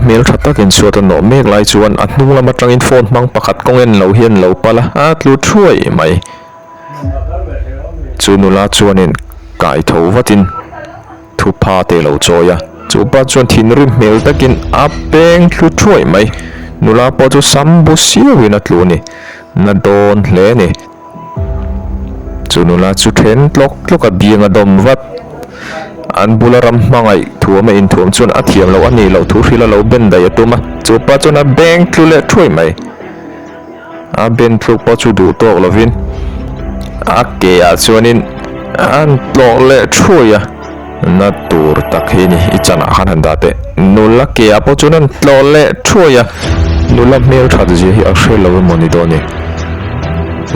hmeltha takin chhuat a nawh mek lai chuan a hnung lam atangin phone hmang pakhat kawng en lo hian lo pal a, a tlu thuai mai. Chu nula chuanin kai tho vatin thupha te lo chawi a, chu pa chuan thinrim hmel takin a peng thlu thuai mai. Nula pawh chu sam bu siauin a tlu a ni, na dawn hle a ni. Chu nula chu then tlawk tlawk a biang a dawm vat. An bula ram hmangaih thuam a inthuam chuan a thiam loh a nih loh thu hrilh a lo ben daih a tum a, chu pa chuan a beng tlu leh thuai mai. A ben tluk pawh chu duh tawk lovin a ke ah chuanin an tlawh leh thuai a, na tur tak hi a ni i chanah khan han dah teh. Nula ke ah pawh chuan an tlawh leh thuai a, nula hmelthat zia hi a hre lo emaw ni dawn ni.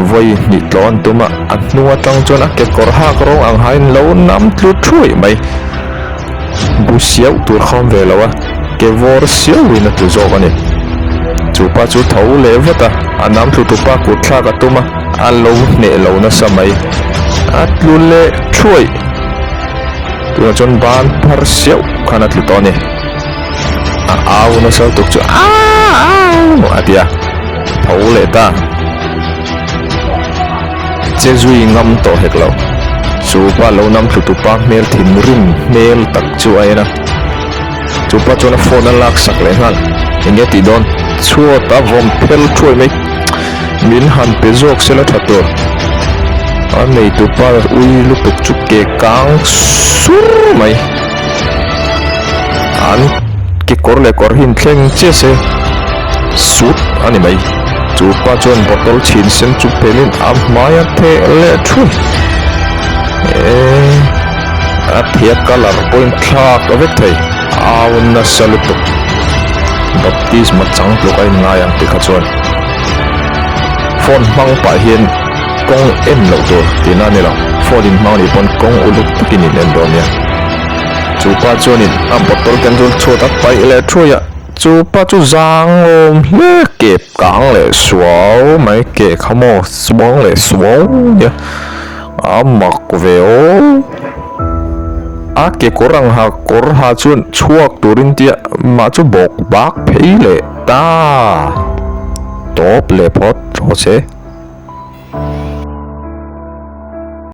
Vawi hnih tlawh an tum a, a hnung atang chuan a kekawr hak rawng ang hain lo nam tlu thuai mai. Bu siau tur khawm ve lo a, ke vawr siauin a tlu zawk a ni. Chu pa chu tho leh vat a, a nam tlu tu pa kut thlak a tum a, a lo hneh lo nasa mai. A tlu leh thuai. Tunah chuan ban phar siauh khan a tlu tawh a ni. A au nasa lutuk chu aau a ti a, tho leh ta. Che zui ngam tawh hek lo. Chu pa lo nam thlu tu pa hmel thinrim hmel tak chu a en a. Chu pa chuan a phone a lak sak leh nghal. Eng nge tih dawn? Chhuat a vawm phel thuai mai. Min han pe zawk sela tha tur. A neitu pa ui lutuk chu ke kang sur mai. An kekawr leh kawr hi inthleng chiah se sut a ni mai. Chu pa chuan bottle chhin sen chu phelin a hmai a theh leh thun. Eee a theh a colour pawhin thlak a vek thei. Au nasa lutuk. Baptisma chang tluk a inngai ang tih kha chuan phone hmang pah hian kawng en loh tur tihna a ni lo. Phone in hmang anih pawn kawng uluk takin in en dawn nia. Chu pa chuanin a bottle ken chu chhuat a paih leh thuai a, chu pa chu zang awm hle kep kang leh suau mai ke kha maw suang leh suau nia a mak ve aw. A ke kawr ang ha kawr ha chuan chhuak turin tia mah chu bawk bak phei leh ta tawp leh phawt rawh se.